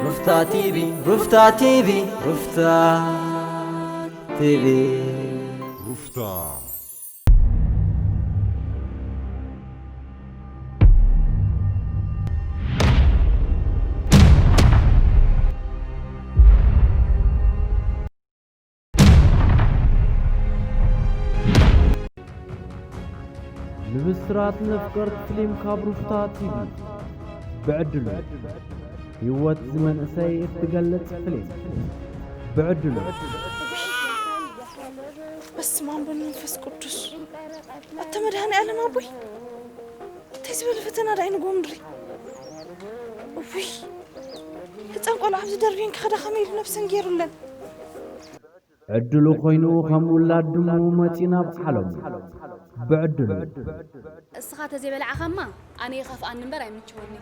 ሩፍታ ቲቪ፣ ሩፍታ ቲቪ፣ ሩፍታ ቲቪ። ሩፍታ። ንብስራት ነፍቀርቲ ፍሊም ካብ ሩፍታ ቲቪ። ብዕድሉ ህይወት ዝመንእሰይ እትገልጽ ፍሊም። ብዕድሉ። በስመ አብ ወወልድ ወመንፈስ ቅዱስ። ኣታ መድኃኔ ዓለም ኣቦይ፣ እንታይ ዝበለ ፈተና ዳይ ንጎ ምድሪ። ውይ፣ ህፃን ቆልዓ ኣብዚ ደርብየን ክኸዳ ከመይ ኢሉ ነብሰን ገይሩለን። ዕድሉ ኮይኑ ከም ውላድ ድሙ መፂ ናብ ዓለሙ። ብዕድሉ። እስኻ ተዘይበላዕኻማ ኣነ ይኸፍኣኒ እምበር ኣይምችወኒ።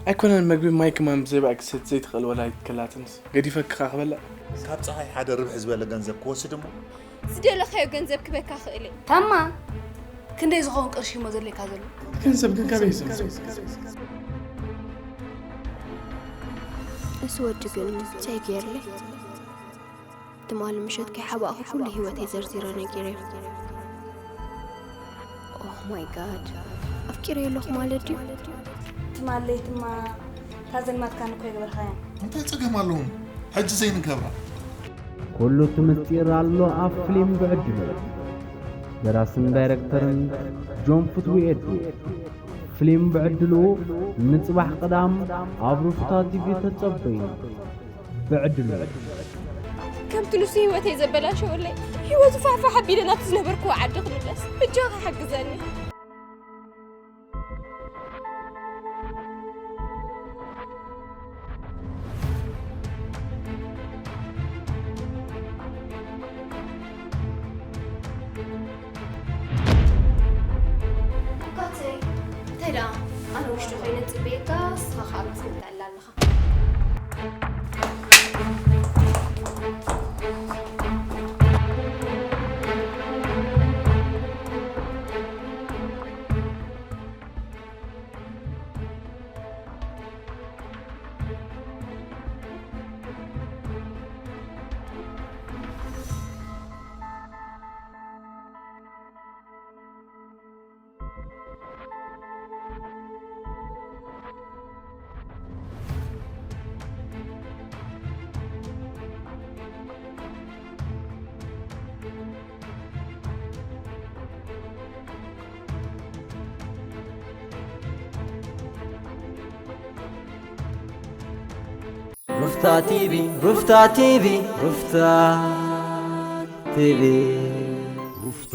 ኣይኮነን መግቢ ማይ ክማን ብዘይባ ክሰቲ ዘይትኽእል ወላዲት ከላትንስ ገዲፈክኻ ክበልዕ። ካብ ፀሓይ ሓደ ርብሕ ዝበለ ገንዘብ ክወስድ እሞ ዝደለኻዮ ገንዘብ ክበካ ክእል እየ። ታማ ክንደይ ዝኸውን ቅርሺ እሞ ዘድልየካ ዘሎ? ገንዘብ ግን ካበይ ይሰምሶ? እሱ ወዲ ግን እንታይ ገይርለይ? ትማሊ ምሸት ከይሓባእኹ ኩሉ ህይወተይ ዘርዚረ ነጊረዮ። Oh my God፣ ኣፍቂረ ኣለኹ ማለት ድዩ? ትማሊ ለይትማ እታ ዘልማትካኒ እኮ ኣይገበርካያን። እንታይ ጸገም ኣለዎም? ሕጂ ዘይንገብራ። ኩሉ እቲ ምስጢር ኣሎ ኣብ ፍሊም ብዕድሉ። ደራስን ዳይረክተርን ጆን ፍትዊ ኤድዊን። ፍሊም ብዕድሉ ንጽባሕ ቀዳም ኣብ ሩፍታ ቲቪ ተጸበዩ። ብዕድሉ። ከምቲ ንሱ ህይወተይ ዘበላሸወለይ፣ ህይወቱ ፋሕፋሕ ኣቢለ ናብቲ ዝነበርክዎ ዓዲ ክምለስ። ብጃኻ ሓግዘኒ። ኣባተይ፣ እንታይ ደኣ? ኣነ ውሽጢ ኮይነ ጽበየካ፣ ንስኻ ከኣ ኣብ መስኮት ትዕልል ኣለኻ። ሩፍታ ቲቪ፣ ሩፍታ ቲቪ፣ ሩፍታ ቲቪ። ሩፍታ።